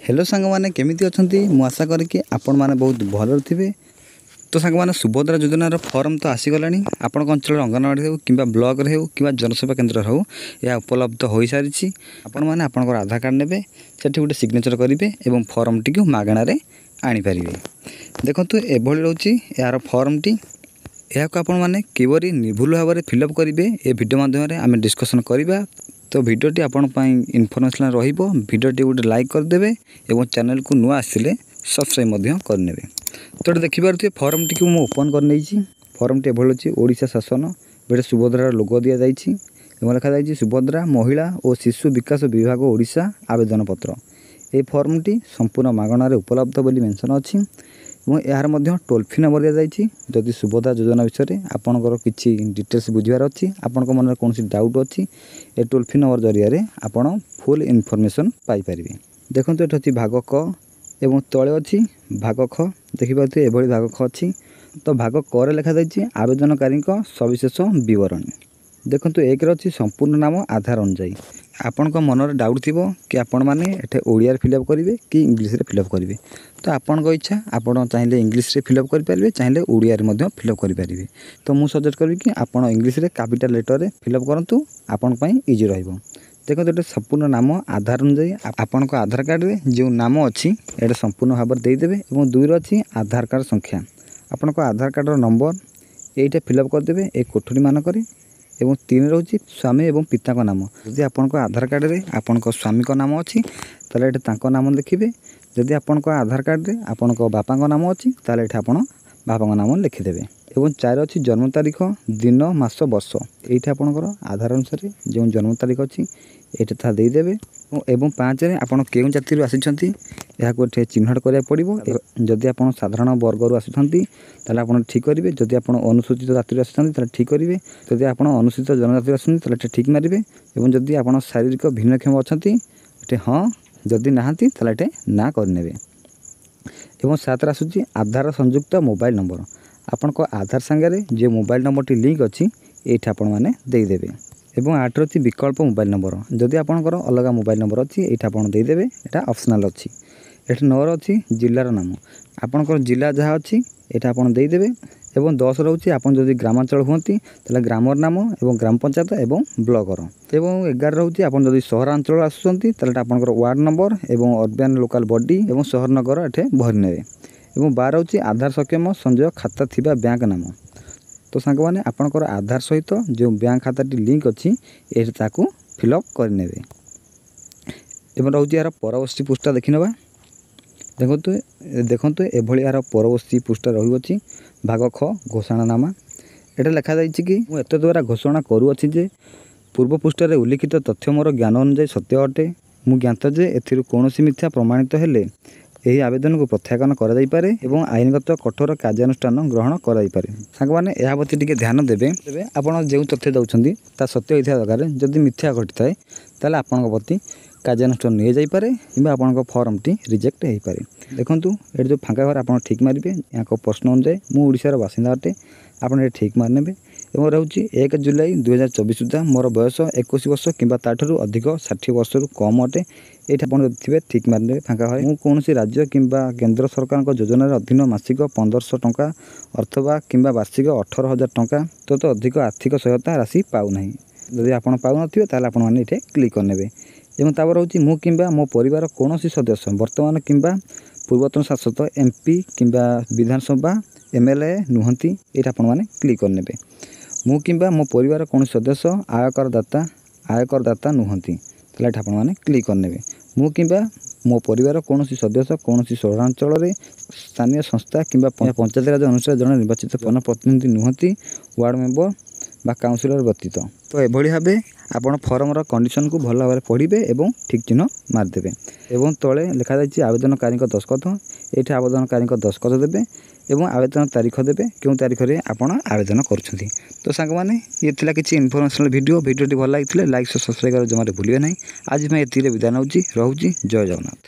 Hello ସାଙ୍ଗମାନେ, କେମିତି ଅଛନ୍ତି? ମୁଁ ଆଶା କରେ କି ଆପଣମାନେ ବହୁତ ଭଲରେ ଥିବେ। ତ ସାଙ୍ଗମାନେ, ସୁଭଦ୍ରା ଯୋଜନାର ଫର୍ମ ତ ଆସିଗଲାଣି। ଆପଣଙ୍କ ଅଞ୍ଚଳର ଅଙ୍ଗନବାଡ଼ି ହେଉ କିମ୍ବା ବ୍ଲକରେ ହେଉ କିମ୍ବା ଜନସେବା କେନ୍ଦ୍ରରେ ହେଉ, ଏହା ଉପଲବ୍ଧ ହୋଇସାରିଛି। ଆପଣମାନେ ଆପଣଙ୍କର ଆଧାର କାର୍ଡ଼ ନେବେ, ସେଠି ଗୋଟେ ସିଗ୍ନେଚର କରିବେ ଏବଂ ଫର୍ମଟିକୁ ମାଗଣାରେ ଆଣିପାରିବେ। ଦେଖନ୍ତୁ, ଏଭଳି ରହୁଛି ଏହାର ଫର୍ମଟି। ଏହାକୁ ଆପଣମାନେ କିପରି ନିର୍ଭୁଲ ଭାବରେ ଫିଲ୍ଅପ୍ କରିବେ, ଏ ଭିଡ଼ିଓ ମାଧ୍ୟମରେ ଆମେ ଡିସ୍କସନ୍ କରିବା। ତ ଭିଡ଼ିଓଟି ଆପଣଙ୍କ ପାଇଁ ଇନଫର୍ମେସନ୍ ରହିବ। ଭିଡ଼ିଓଟି ଗୋଟେ ଲାଇକ୍ କରିଦେବେ ଏବଂ ଚ୍ୟାନେଲକୁ ନୂଆ ଆସିଲେ ସବସ୍କ୍ରାଇବ୍ ମଧ୍ୟ କରିନେବେ। ତ ଏଠି ଦେଖିପାରୁଥିବେ, ଫର୍ମଟିକୁ ମୁଁ ଓପନ୍ କରିନେଇଛି। ଫର୍ମଟି ଏଭଳି ଅଛି, ଓଡ଼ିଶା ଶାସନ, ଏଠି ସୁଭଦ୍ରାର ଲୋଗୋ ଦିଆଯାଇଛି ଏବଂ ଲେଖାଯାଇଛି ସୁଭଦ୍ରା ମହିଳା ଓ ଶିଶୁ ବିକାଶ ବିଭାଗ ଓଡ଼ିଶା ଆବେଦନ ପତ୍ର। ଏହି ଫର୍ମଟି ସମ୍ପୂର୍ଣ୍ଣ ମାଗଣାରେ ଉପଲବ୍ଧ ବୋଲି ମେନସନ୍ ଅଛି ଏବଂ ଏହାର ମଧ୍ୟ ଟୋଲ୍ ଫ୍ରି ନମ୍ବର ଦିଆଯାଇଛି। ଯଦି ସୁଭଦ୍ରା ଯୋଜନା ବିଷୟରେ ଆପଣଙ୍କର କିଛି ଡିଟେଲ୍ସ ବୁଝିବାର ଅଛି, ଆପଣଙ୍କ ମନରେ କୌଣସି ଡାଉଟ୍ ଅଛି, ଏ ଟୋଲ୍ ଫ୍ରି ନମ୍ବର ଜରିଆରେ ଆପଣ ଫୁଲ୍ ଇନଫର୍ମେସନ୍ ପାଇପାରିବେ। ଦେଖନ୍ତୁ, ଏଠି ଅଛି ଭାଗ କ ଏବଂ ତଳେ ଅଛି ଭାଗ ଖ। ଦେଖିପାରୁଥିବେ, ଏଭଳି ଭାଗ ଖ ଅଛି। ତ ଭାଗ କରେ ଲେଖାଯାଇଛି ଆବେଦନକାରୀଙ୍କ ସବିଶେଷ ବିବରଣୀ। ଦେଖନ୍ତୁ, ଏକରେ ଅଛି ସମ୍ପୂର୍ଣ୍ଣ ନାମ ଆଧାର ଅନୁଯାୟୀ। ଆପଣଙ୍କ ମନରେ ଡାଉଟ୍ ଥିବ କି ଆପଣମାନେ ଏଠି ଓଡ଼ିଆରେ ଫିଲ୍ଅପ୍ କରିବେ କି ଇଂଲିଶରେ ଫିଲ୍ଅପ୍ କରିବେ। ତ ଆପଣଙ୍କ ଇଚ୍ଛା, ଆପଣ ଚାହିଁଲେ ଇଂଲିଶରେ ଫିଲ୍ଅପ୍ କରିପାରିବେ, ଚାହିଁଲେ ଓଡ଼ିଆରେ ମଧ୍ୟ ଫିଲ୍ଅପ୍ କରିପାରିବେ। ତ ମୁଁ ସଜେଷ୍ଟ କରିବି କି ଆପଣ ଇଂଲିଶରେ କ୍ୟାପିଟାଲ୍ ଲେଟର୍ରେ ଫିଲ୍ଅପ୍ କରନ୍ତୁ, ଆପଣଙ୍କ ପାଇଁ ଇଜି ରହିବ। ଦେଖନ୍ତୁ, ଏଠି ସମ୍ପୂର୍ଣ୍ଣ ନାମ ଆଧାର ଅନୁଯାୟୀ, ଆପଣଙ୍କ ଆଧାର କାର୍ଡ଼ରେ ଯେଉଁ ନାମ ଅଛି, ଏଇଟା ସମ୍ପୂର୍ଣ୍ଣ ଭାବରେ ଦେଇଦେବେ। ଏବଂ ଦୁଇରେ ଅଛି ଆଧାର କାର୍ଡ଼ ସଂଖ୍ୟା, ଆପଣଙ୍କ ଆଧାର କାର୍ଡ଼ର ନମ୍ବର ଏଇଟା ଫିଲ୍ଅପ୍ କରିଦେବେ ଏ କୋଠରୀ ମାନଙ୍କରେ। ଏବଂ ତିନି ରହୁଛି ସ୍ୱାମୀ ଏବଂ ପିତାଙ୍କ ନାମ। ଯଦି ଆପଣଙ୍କ ଆଧାର କାର୍ଡ଼ରେ ଆପଣଙ୍କ ସ୍ୱାମୀଙ୍କ ନାମ ଅଛି, ତାହେଲେ ଏଠି ତାଙ୍କ ନାମ ଲେଖିବେ। ଯଦି ଆପଣଙ୍କ ଆଧାର କାର୍ଡ଼ରେ ଆପଣଙ୍କ ବାପାଙ୍କ ନାମ ଅଛି, ତାହେଲେ ଏଠି ଆପଣ ବାପାଙ୍କ ନାମ ଲେଖିଦେବେ। ଏବଂ ଚାରି ଅଛି ଜନ୍ମ ତାରିଖ, ଦିନ, ମାସ, ବର୍ଷ। ଏଇଠି ଆପଣଙ୍କର ଆଧାର ଅନୁସାରେ ଯେଉଁ ଜନ୍ମ ତାରିଖ ଅଛି, ଏଇଠି ତାହା ଦେଇଦେବେ। ଏବଂ ପାଞ୍ଚରେ ଆପଣ କେଉଁ ଜାତିରୁ ଆସିଛନ୍ତି, ଏହାକୁ ଏଠି ଚିହ୍ନଟ କରିବାକୁ ପଡ଼ିବ। ଯଦି ଆପଣ ସାଧାରଣ ବର୍ଗରୁ ଆସୁଛନ୍ତି, ତାହେଲେ ଆପଣ ଠିକ୍ କରିବେ। ଯଦି ଆପଣ ଅନୁସୂଚିତ ଜାତିରୁ ଆସୁଛନ୍ତି, ତାହେଲେ ଠିକ୍ କରିବେ। ଯଦି ଆପଣ ଅନୁସୂଚିତ ଜନଜାତିରୁ ଆସୁଛନ୍ତି, ତାହେଲେ ଏଠି ଠିକ୍ ମାରିବେ। ଏବଂ ଯଦି ଆପଣ ଶାରୀରିକ ଭିନ୍ନକ୍ଷମ ଅଛନ୍ତି, ଏଠି ହଁ, ଯଦି ନାହାନ୍ତି, ତାହେଲେ ଏଠି ନା କରିନେବେ। ଏବଂ ସାତରେ ଆସୁଛି ଆଧାର ସଂଯୁକ୍ତ ମୋବାଇଲ ନମ୍ବର। ଆପଣଙ୍କ ଆଧାର ସାଙ୍ଗରେ ଯେଉଁ ମୋବାଇଲ ନମ୍ବରଟି ଲିଙ୍କ୍ ଅଛି, ଏଇଠି ଆପଣମାନେ ଦେଇଦେବେ। ଏବଂ ଆଠରେ ଅଛି ବିକଳ୍ପ ମୋବାଇଲ ନମ୍ବର। ଯଦି ଆପଣଙ୍କର ଅଲଗା ମୋବାଇଲ ନମ୍ବର ଅଛି, ଏଇଠି ଆପଣ ଦେଇଦେବେ, ଏଇଟା ଅପସନାଲ୍ ଅଛି। ଏଠି ନଅରେ ଅଛି ଜିଲ୍ଲାର ନାମ। ଆପଣଙ୍କର ଜିଲ୍ଲା ଯାହା ଅଛି, ଏଇଟା ଆପଣ ଦେଇଦେବେ। ଏବଂ 10 ରହୁଛି ଆପଣ ଯଦି ଗ୍ରାମାଞ୍ଚଳ ହୁଅନ୍ତି, ତାହେଲେ ଗ୍ରାମର ନାମ ଏବଂ ଗ୍ରାମ ପଞ୍ଚାୟତ ଏବଂ ବ୍ଲକର। ଏବଂ 11 ରହୁଛି ଆପଣ ଯଦି ସହରାଞ୍ଚଳ ଆସୁଛନ୍ତି, ତାହେଲେ ଏଇଟା ଆପଣଙ୍କର ୱାର୍ଡ଼ ନମ୍ବର ଏବଂ ଅର୍ବାନ୍ ଲୋକାଲ୍ ବଡି ଏବଂ ସହର ନଗର ଏଠି ଭରି ନେବେ। ଏବଂ 12 ହେଉଛି ଆଧାର ସକ୍ଷମ ସଞ୍ଚୟ ଖାତା ଥିବା ବ୍ୟାଙ୍କ ନାମ। ତ ସାଙ୍ଗମାନେ, ଆପଣଙ୍କର ଆଧାର ସହିତ ଯେଉଁ ବ୍ୟାଙ୍କ ଖାତାଟି ଲିଙ୍କ୍ ଅଛି, ଏଇଠି ତାକୁ ଫିଲ୍ଅପ୍ କରିନେବେ। ଏବଂ ରହୁଛି ଏହାର ପରବର୍ତ୍ତୀ ପୃଷ୍ଠା ଦେଖିନେବା। ଦେଖନ୍ତୁ, ଦେଖନ୍ତୁ, ଏଭଳି ଏହାର ପରବର୍ତ୍ତୀ ପୃଷ୍ଠା ରହୁଅଛି, ଭାଗ ଖ ଘୋଷଣାନାମା। ଏଠି ଲେଖାଯାଇଛି କି ମୁଁ ଏତଦ୍ ଦ୍ୱାରା ଘୋଷଣା କରୁଅଛି ଯେ ପୂର୍ବ ପୃଷ୍ଠାରେ ଉଲ୍ଲିଖିତ ତଥ୍ୟ ମୋର ଜ୍ଞାନ ଅନୁଯାୟୀ ସତ୍ୟ ଅଟେ। ମୁଁ ଜ୍ଞାତ ଯେ ଏଥିରୁ କୌଣସି ମିଥ୍ୟା ପ୍ରମାଣିତ ହେଲେ ଏହି ଆବେଦନକୁ ପ୍ରତ୍ୟାଖ୍ୟାନ କରାଯାଇପାରେ ଏବଂ ଆଇନଗତ କଠୋର କାର୍ଯ୍ୟାନୁଷ୍ଠାନ ଗ୍ରହଣ କରାଯାଇପାରେ। ସାଙ୍ଗମାନେ, ଏହା ପ୍ରତି ଟିକେ ଧ୍ୟାନ ଦେବେ। ତେବେ ଆପଣ ଯେଉଁ ତଥ୍ୟ ଦେଉଛନ୍ତି, ତାହା ସତ୍ୟ ହୋଇଥିବା ଦରକାର। ଯଦି ମିଥ୍ୟା ଘଟିଥାଏ, ତାହେଲେ ଆପଣଙ୍କ ପ୍ରତି କାର୍ଯ୍ୟାନୁଷ୍ଠାନ ନିଆଯାଇପାରେ କିମ୍ବା ଆପଣଙ୍କ ଫର୍ମଟି ରିଜେକ୍ଟ ହୋଇପାରେ। ଦେଖନ୍ତୁ, ଏଠି ଯେଉଁ ଫାଙ୍କା ଘର ଆପଣ ଠିକ୍ ମାରିବେ। ୟାଙ୍କ ପ୍ରଶ୍ନ ଅନୁଯାୟୀ ମୁଁ ଓଡ଼ିଶାର ବାସିନ୍ଦା ଅଟେ, ଆପଣ ଏଠି ଠିକ୍ ମାରିନେବେ। ଏବଂ ରହୁଛି 1 ଜୁଲାଇ 2024 ସୁଦ୍ଧା ମୋର ବୟସ 21 ବର୍ଷ କିମ୍ବା ତା'ଠାରୁ ଅଧିକ, 60 ବର୍ଷରୁ କମ୍ ଅଟେ। ଏଇଠି ଆପଣ ଯଦି ଥିବେ, ଠିକ୍ ମାରିନେବେ ଫାଙ୍କା ଘରେ। ମୁଁ କୌଣସି ରାଜ୍ୟ କିମ୍ବା କେନ୍ଦ୍ର ସରକାରଙ୍କ ଯୋଜନାର ଅଧୀନ ମାସିକ 1500 ଟଙ୍କା ଅଥବା କିମ୍ବା ବାର୍ଷିକ 18,000 ଟଙ୍କା ତ ଅଧିକ ଆର୍ଥିକ ସହାୟତା ରାଶି ପାଉନାହିଁ। ଯଦି ଆପଣ ପାଉନଥିବେ, ତାହେଲେ ଆପଣମାନେ ଏଠି କ୍ଲିକ୍ କରିନେବେ। ଏବଂ ତାପରେ ରହୁଛି ମୁଁ କିମ୍ବା ମୋ ପରିବାର କୌଣସି ସଦସ୍ୟ ବର୍ତ୍ତମାନ କିମ୍ବା ପୂର୍ବତନ ସାଂସଦ, ଏମ୍ ପି କିମ୍ବା ବିଧାନସଭା ଏମ୍ ଏଲ୍ ଏ ନୁହନ୍ତି। ଏଇଟା ଆପଣମାନେ କ୍ଲିକ୍ କରିନେବେ। ମୁଁ କିମ୍ବା ମୋ ପରିବାର କୌଣସି ସଦସ୍ୟ ଆୟକର ଦାତା ନୁହନ୍ତି, ତାହେଲେ ଏଠି ଆପଣମାନେ କ୍ଲିକ୍ କରିନେବେ। ମୁଁ କିମ୍ବା ମୋ ପରିବାର କୌଣସି ସଦସ୍ୟ କୌଣସି ସହରାଞ୍ଚଳରେ ସ୍ଥାନୀୟ ସଂସ୍ଥା କିମ୍ବା ପଞ୍ଚାୟତିରାଜ ଅନୁଷ୍ଠାନ ଜଣେ ନିର୍ବାଚିତ ଜନପ୍ରତିନିଧି ନୁହନ୍ତି, ୱାର୍ଡ଼ ମେମ୍ବର ବା କାଉନସିଲର ବ୍ୟତୀତ। ତ ଏଭଳି ଭାବେ ଆପଣ ଫର୍ମର କଣ୍ଡିସନକୁ ଭଲ ଭାବରେ ପଢ଼ିବେ ଏବଂ ଠିକ୍ ଚିହ୍ନ ମାରିଦେବେ। ଏବଂ ତଳେ ଲେଖାଯାଇଛି ଆବେଦନକାରୀଙ୍କ ଦସ୍ତଖତ। ଏଇଠି ଆବେଦନକାରୀଙ୍କ ଦସ୍ତଖତ ଦେବେ ଏବଂ ଆବେଦନ ତାରିଖ ଦେବେ, କେଉଁ ତାରିଖରେ ଆପଣ ଆବେଦନ କରୁଛନ୍ତି। ତ ସାଙ୍ଗମାନେ, ଇଏ ଥିଲା କିଛି ଇନଫର୍ମେସନାଲ୍ ଭିଡ଼ିଓ। ଭିଡ଼ିଓଟି ଭଲ ଲାଗିଥିଲେ ଲାଇକ୍, ସବସ୍କ୍ରାଇବ୍ କରିବା ଜମାରେ ଭୁଲିବେ ନାହିଁ। ଆଜି ପାଇଁ ଏତିକିରେ ବିଦାୟ ନେଉଛି, ରହୁଛି। ଜୟ ଜଗନ୍ନାଥ।